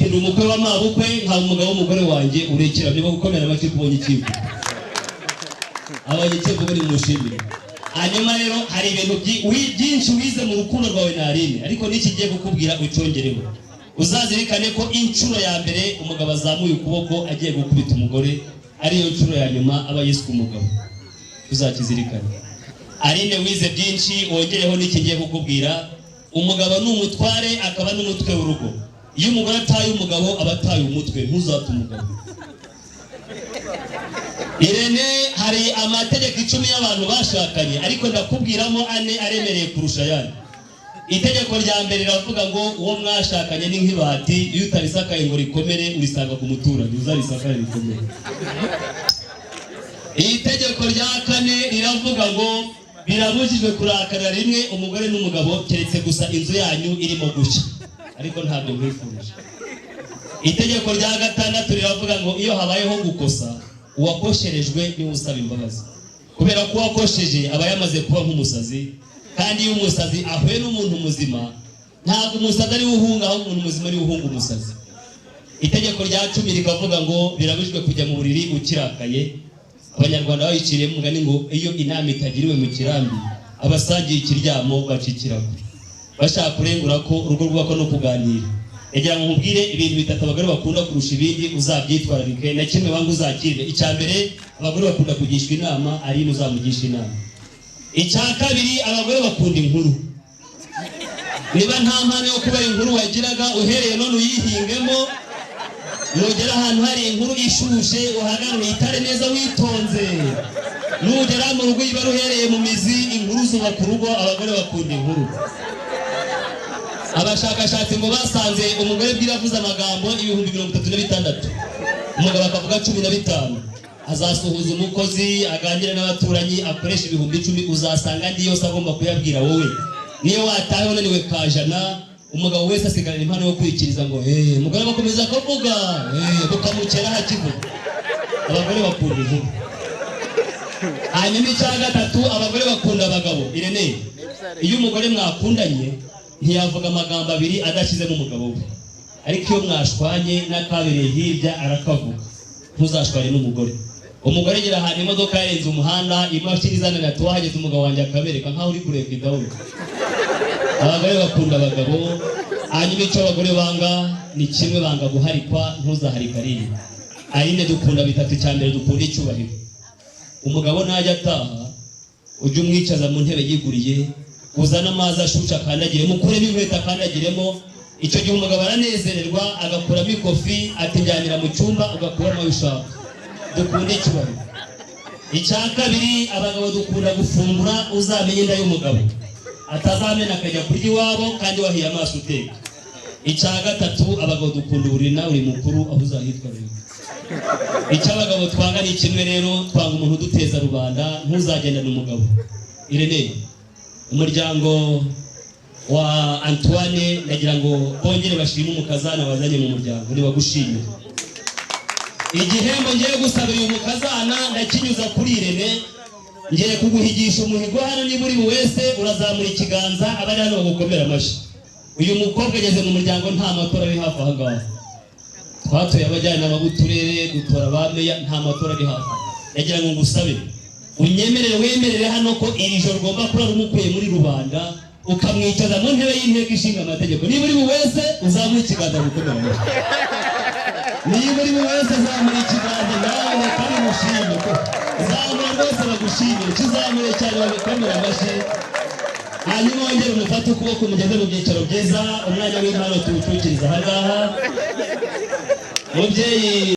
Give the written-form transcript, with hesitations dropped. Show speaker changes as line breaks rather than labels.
Ndi umukwe wa mabukwe, nkaba umugabo w'umugore wanjye. Urekera niba gukomera amashyi kubonye ikigo, abonye ikigo buri mushimire. Hanyuma rero hari ibintu byinshi wize mu rukundo rwawe na Aline, ariko n'iki giye kukubwira ucyongereho. Uzazirikane ko inshuro ya mbere umugabo azamuye ukuboko agiye gukubita umugore ariyo nshuro ya nyuma aba yiswe umugabo. Uzakizirikane. Aline, wize byinshi, wongereho n'iki ngiye kukubwira. Umugabo ni umutware, akaba n'umutwe w'urugo. Iyo umugore ataye umugabo, aba ataye umutwe. Ntuzate umugabo. Irene, hari amategeko 10 y'abantu bashakanye, ariko ndakubwiramo ane aremereye kurusha ayandi. Itegeko rya mbere riravuga ngo uwo mwashakanye ni nk'ibati, iyo utarisakaye ngo rikomere urisanga ku muturanyi. Uzarisakare rikomere. Itegeko rya kane riravuga ngo birabujijwe kurakarira rimwe umugore n'umugabo, keretse gusa inzu yanyu irimo gushya, ariko ntabyo nkwifurije. Itegeko rya gatandatu riravuga ngo iyo habayeho gukosa, uwakosherejwe niwe usaba imbabazi, kubera ko uwakosheje aba yamaze kuba nk'umusazi, kandi iyo umusazi ahuye n'umuntu muzima, ntabwo umusazi ariwe uhunga, ahubwo umuntu muzima ariwe uhunga umusazi. Itegeko rya 10 rikavuga ngo birabujijwe kujya mu buriri ukirakaye. Abanyarwanda bayiciriye umugani ngo iyo inama itagiriwe mu kirambi, abasangiye ikiryamo bacikirago, bashaka kurengura ko urugo rwubakwa no kuganira. Yagira ngo nkubwire ibintu bitatu abagore bakunda kurusha ibindi, uzabyitwararike, na kimwe banga uzakire. Icya mbere, abagore bakunda kugishwa inama. Aline, uzamugisha inama. Icya kabiri, abagore bakunda inkuru. Niba nta mpano yo kuba inkuru wagiraga, uhereye none uyihingemo. Nugera ahantu hari inkuru ishushe, uhagarare uyitare neza witonze. Nugera mu rugo iba uhereye mu mizi. Inkuru zubaka urugo. Abagore bakunda inkuru. Abashakashatsi ngo basanze umugore bwira avuze amagambo 36,000, umugabo akavuga 15. Azasuhuza umukozi, aganire n'abaturanyi, akoresha 10,000, uzasanga andi yose agomba kuyabwira wowe. Niyo wataha unaniwe kajana, umugabo wese asigarana impano yo kwikiriza ngo eh, umugore bakomeza kuvuga eh, bukamukera hakivuga. Abagore bakunda inkuru. Hanyuma icya gatatu, abagore bakunda abagabo. Irene, iyo umugore mwakundanye ntiyavuga amagambo abiri adashyizemo umugabo we, ariko iyo mwashwanye n'akabereye hirya arakavuga. Ntuzashwane n'umugore. Umugore gira ahantu imodoka yarenze umuhanda, imashini izanira ati wahageze umugabo wanjye, akabereka nkaho uri kureba idawuni. Abagore bakunda abagabo. Hanyuma icyo abagore banga ni kimwe, banga guharikwa. Ntuzaharika Aline. Aline, dukunda bitatu. Icya mbere, dukunda icyubahiro. Umugabo najya ataha, ujye umwicaza mu ntebe yiguriye, uzane amazi ashushe akandagiremo, ukuremo inkweto akandagiremo. Icyo gihe umugabo aranezererwa, agakuramo ikofi ati njyanira mu cyumba, ugakuramo ayo ushaka. Dukunda icyubahiro. Icya kabiri, abagabo dukunda gufungura. Uzamenye inda y'umugabo, atazamena akajya kurya iwabo kandi wahiye amaso uteka. Icya gatatu, abagabo dukunda uburiri. Nawe uri mukuru, aho uzahitwa rero. Icyo abagabo twanga ni kimwe rero, twanga umuntu uduteza rubanda. Ntuzagendane umugabo. Irene, umuryango wa Antoine ndagira ngo bongere bashime umukazana wazanye mu muryango, nibagushimire. Igihembo ngiye gusabira uyu mukazana ndakinyuza kuri Irene. Ngiye kuguhigisha umuhigo hano, niba uri wese urazamura ikiganza, abari hano bagukomera amashyi. Uyu mukobwa ageze mu muryango nta matora ari hafi aha ngaha. Twatoye abajyanama b'uturere, dutora ba meya, nta matora ari hafi. Ndagira ngo ngusabe unyemerere, wemerere hano ko iri joro ugomba kurara umukuye muri rubanda, ukamwicaza mu ntebe y'inteko ishinga amategeko. Niba uri wese uzamura ikiganza gukomera amashyi. Niba uri wese zamura ikiganza nawe, reka bimushime ko zamura rwose, bagushimire. Kizamure cyane bagukomere amashyi. Hanyuma wongere umufate ukuboko mugeze mu byicaro byiza. Umwanya w'impano tuwucukiriza aha ngaha, mubyeyi.